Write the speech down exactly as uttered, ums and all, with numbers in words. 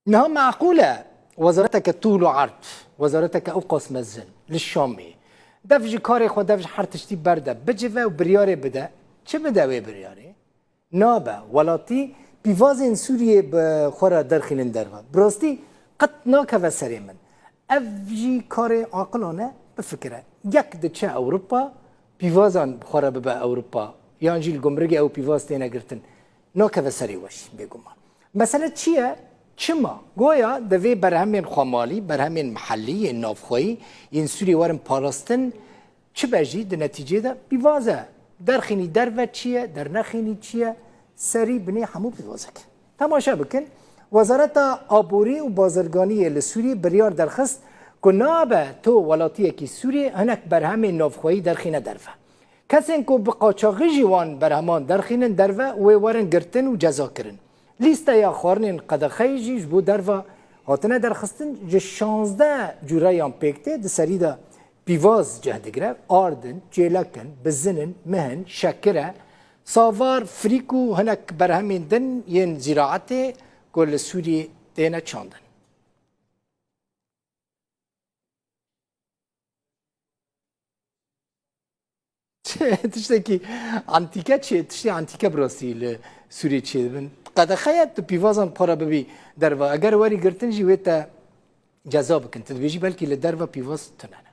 Niha meqûl e wezareteke tûl û erd, wezareteke ew qas mezin li Şamê, dev ji karê xwe, dev ji her tiştî berde, bicive û biryarê bide. Çi bide wê biryarê? Nabe. Welatî pîvazên Sûriyê bi xwe re derxînin derve. Bi rastî qet nakeve serê min. Ev jî karê aqilane, bifikire. Yek diçe Ewropa, pîvazan bi xwe re bibe Ewropa, yan jî li gumrikê ew pîvaz têne girtin. Nakeve serê we jî, bêguman. Mesele çi ye? Çima? Goya divê berhemên xwemalî, berhemên mihellî, yên navxweyî, yên Sûriyê werin parastin, çi be jî di netîcê de pîvaz e. Derxînî derve çi ye, dernexînî çi ye, serî binê hemû pîvazek e. Temaşe bikin, Wezareta Aborî û Bazirganiyê li Sûriyê biryar derxist ku nabe tu welatiyekî Sûriyê hinek berhemên navxweyî derxîne derve. Kesên ku bi qaçaxî jî wan berheman derxînin derve, wê werin girtin û ceza kirin. Lîsteya xwarinên qedexeyê jî ji bo derve hatine derxistin, ji şazdeh cureyan pêk tê, di serî de pîvaz cih digire, ard in, çêlek in, bizin in, mih in, şekir e, savar, firîk û hinek berhemên din yên zîraetê ku li Sûriyê têne çandin. Tiştekî antîke çi, tiştê antîke bi rastî li Sûriyê çêdibin. Qedexe ye tu pîvazan para bibî derve. Eger werî girtin jî wê te ceza bikin. Tu dibêjî belkî li derve pîvaz tune ne.